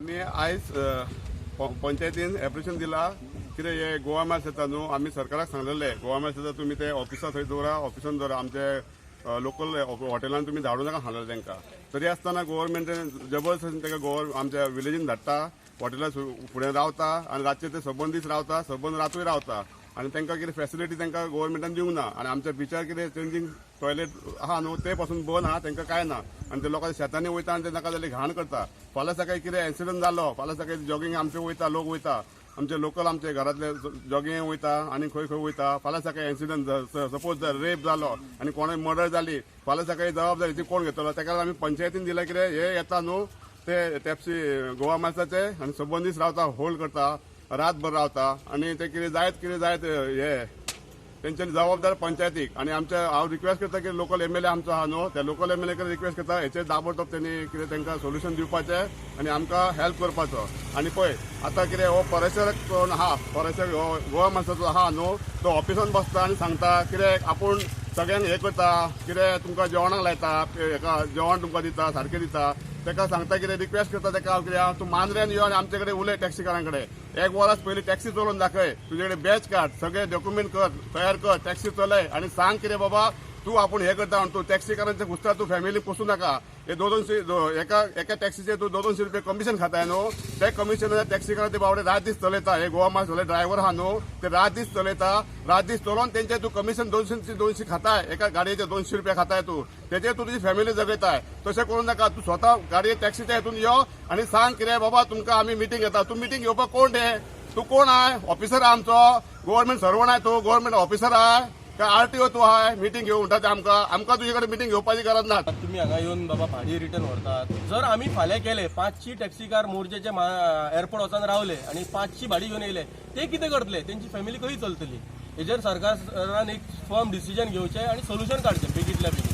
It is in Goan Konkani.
आमी आयज पंचायतीन एप्लिकेशन दिला कितें हे गोवा माल्स येता न्हू, आमी सरकाराक सांगलेले गोवा माल्स येता, तुमी ते ऑफिसा थंय दवरा, ऑफिसान दवरा, आमचे लोकल हॉटेलान तुमी धाडूं नाका सांगलेले तांकां. तरी आसतना गोवोरमेंटान जबरदस्तीन ताका गोवा आमच्या विलेजीन धाडटा, हॉटेला फुडें रावता आनी रातचे ते सबंद दीस रावता, सबंद रातूय रावता आनी तांकां कितें फेसिलिटी तांकां गोवोरमेंटान दिवंक ना. आनी आमच्या बिचार कितें चेंजींग टॉयलेट आहा न्हू, ते पासून बंद आहा, तांकां कांय ना. आनी ते लोकां शेतांनी वयता आनी ते नाका जाल्यार घाण करता. फाल्यां सकाळी कितें इन्सिडंट जालो, फाल्यां सकाळी जॉगींग आमचे वयता, लोक वयता, आमचे लोकल आमचे घरांतले जॉगिंग वयता आनी खंय खंय वयता. फाल्यां सकाळी इन्सिडंट सपोज जर रेप जालो आनी कोणाय मर्डर जाली, फाल्यां सकाळी जबाबदारी ती कोण घेतलो? ताका लागून आमी पंचायतीन दिलां कितें हे येता न्हू ते टॅक्सी गोवा माल्साचे आनी सबंद दीस रावता, होल्ड करता, रातभर रावता आनी ते कितें जायत कितें जायत हे तेंच्यांनी जबाबदार पंचायतीक. आनी आमच्या हांव रिक्वेस्ट करता की लोकल एमएलए आमचो आहा न्हू, त्या लोकल एमएलए कडेन रिक्वेस्ट करता, हेचेर ताबडतोब तेणी कितें तांकां सोल्युशन दिवपाचें आनी आमकां हेल्प करपाचो. आनी पळय आतां कितें हो परेशर कोण आहा, परेशर हो गोवा माल्साचो आहा न्हू, तो ऑफिसान बसता आनी सांगता कितें आपूण सगळ्यांक हें करता, कितें तुमकां जेवणाक लायता, हेका जेवण तुमकां दिता, सारकें दिता. ताका सांगता कितें रिक्वेस्ट करता ताका हांव कितें तूं मांद्र्यान यो आनी आमचे कडेन उलय टॅक्सीकारां कडेन. एक वरास पयलीं टॅक्सी चलोवन दाखय, तुजे कडेन बॅच काड, सगळे डॉक्युमेंट कर, तयार कर, टॅक्सी चलय आनी सांग कितें बाबा तूं आपूण हें करता म्हण. तूं टॅक्सीकारांचे घुसता, तूं फॅमिली पोसूं नाका. हे दोन दोनशे एका एका टॅक्सीचे तूं दोन दोनशे रुपये कमिशन खाताय न्हू, ते कमिशन टॅक्सीकार ते बावडे रात दीस चलयता. हे गोवा मास ड्रायव्हर आहा न्हू, ते रात दीस चलयता, रात दीस चलोवन तेंचे तूं कमिशन दोनशे दोनशे खाताय, एका गाडयेचे 200 रुपया खाताय तूं, तेचेर तूं तुजी फॅमिली जगयताय. तशें करूं नाका. तूं स्वता गाडये टॅक्सीच्या हितून यो आनी सांग कितें बाबा तुमकां आमी मिटींग घेता. तूं मिटींग घेवपाक कोण रे? तूं कोण आहाय? ऑफिसर आहा आमचो, गव्हर्मेंट सर्वंट आहाय तूं, गव्हर्मेंट ऑफिसर आहाय काय आरटीओ तूं आहाय? मिटींग घेवं म्हणटा ते आमकां, आमकां तुजे कडेन मिटींग घेवपाची गरज ना. तुम्ही हांगा येवन बाबा भाडी रिटर्न व्हरतात. जर आमी फाल्यां केले, पांचशी टॅक्सीकार मोरजेचे एअरपोर्ट वचून रावले आनी 500 भाडी घेवन येयले, ते कितें करतले? तेंची फॅमिली खंय चलतली? हेजेर सरकारान एक फर्म डिसिजन घेवचें आनी सोल्युशन काडचें बेगींतल्या बेगीन.